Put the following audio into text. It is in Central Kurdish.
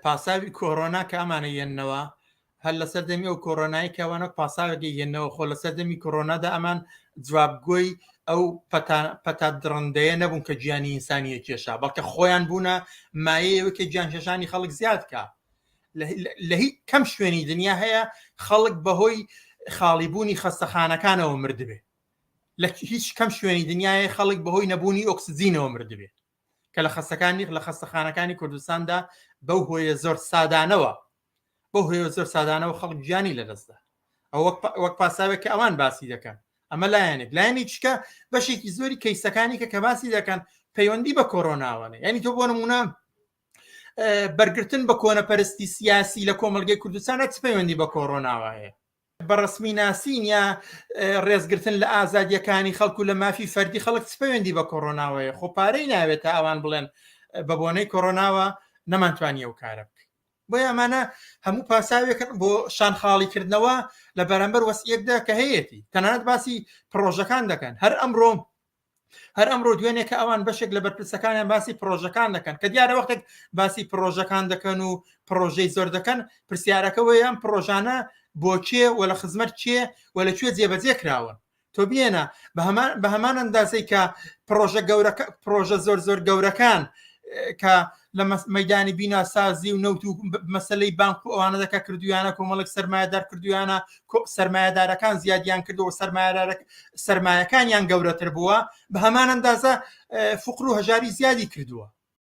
پاساوی کۆرۆنا کە ئەمانە یەنەوە هەر لەسەر دەمی ئەو کۆرۆنایی کە ئەوانە پاساوێکی یەنەوە خۆ لەسەر دەمی کۆرۆنادا ئەمان جوابگۆی ئەو پەتا دڕندەیە نەبوون کە گیانی ئینسانیە کێشا بەڵکە خۆیان بوونە مایەیەوە کە گیانکێشانی خەڵک زیاد کا لە هیچ کەم شوێنی دنیا هەیە خەڵک بەهۆی خاڵیبوونی خەستەخانەکانەوە مردبێ لە هیچ کەم شوێنی دنیاە خەڵک بەهۆی نەبوونی ئۆکسجینەوە مردبێ کە لە خەستەکانی لە خەستەخانەکانی کوردستاندا بەو هۆیە زۆر سادانەوە بەو هۆیە زۆر سادانەوە خەڵک گیانی لەدەستدا ئەو وەک پاساوێک کە ئەوان باسی دەکەن ئەمە لایەنێک لایەنی چکە بەشێکی زۆری کەیسەکانی کە کە باسی دەکەن پەیوەندی بە کۆرۆناوەنە یعنی تۆ بۆ نمونە بەرگرتن بە کۆنەپەرستی سیاسی لە کۆمەلگەی کوردستانە چ پەیوەندی بە کۆرۆناوە هەیە بە ڕسمی ناسین یا ڕێزگرتن لە ئازادیەکانی خەڵکو و لە مافی فەردی خەڵک چ پەیوەندی بە کۆرۆناوەیە خۆ پارەی ناوێت تا ئەوان بڵێن بە بۆنەی کۆرۆناوە نەمانتوانی ئەو کارە بکەین بۆیە ئەمانە هەموو پاساوێکن بۆ شان خاڵیکردنەوە لە بەرامبەر وەسیەتدا کە هەیەتی تەنانەت باسی پرۆژەکان دەکەن هەر ئەمڕۆ هەر ئەمڕۆ دوێنێ کە ئەوان بەشێک لە بەرپرسەکانیان باسی پرۆژەکان دەکەن کە دیارە وەختێک باسی پرۆژەکان دەکەن و پرۆژەی زۆر دەکەن پرسیارەکە وەیە ئەم پرۆژانە بۆ کێ و لە خزمەت کێ و لە کوێ جێبەجێ کراون تۆ بێنە بە هەمان ئەندازەی کە پرۆژە گەورەکە پرۆژە زۆر زۆر گەورەکان کە لە مەدانی بیناسازی و نەوت و مەسلەی بانک و ئەوانە دەکە کردویانە کۆمەڵک سەرمایهدار کردویانە سرمایهدارەکان زیادیان کردەوە سەرمایەکانیان گەورەتر بووە بە هەمان ئەندازە فقر و هەژاری زیادی کردووە.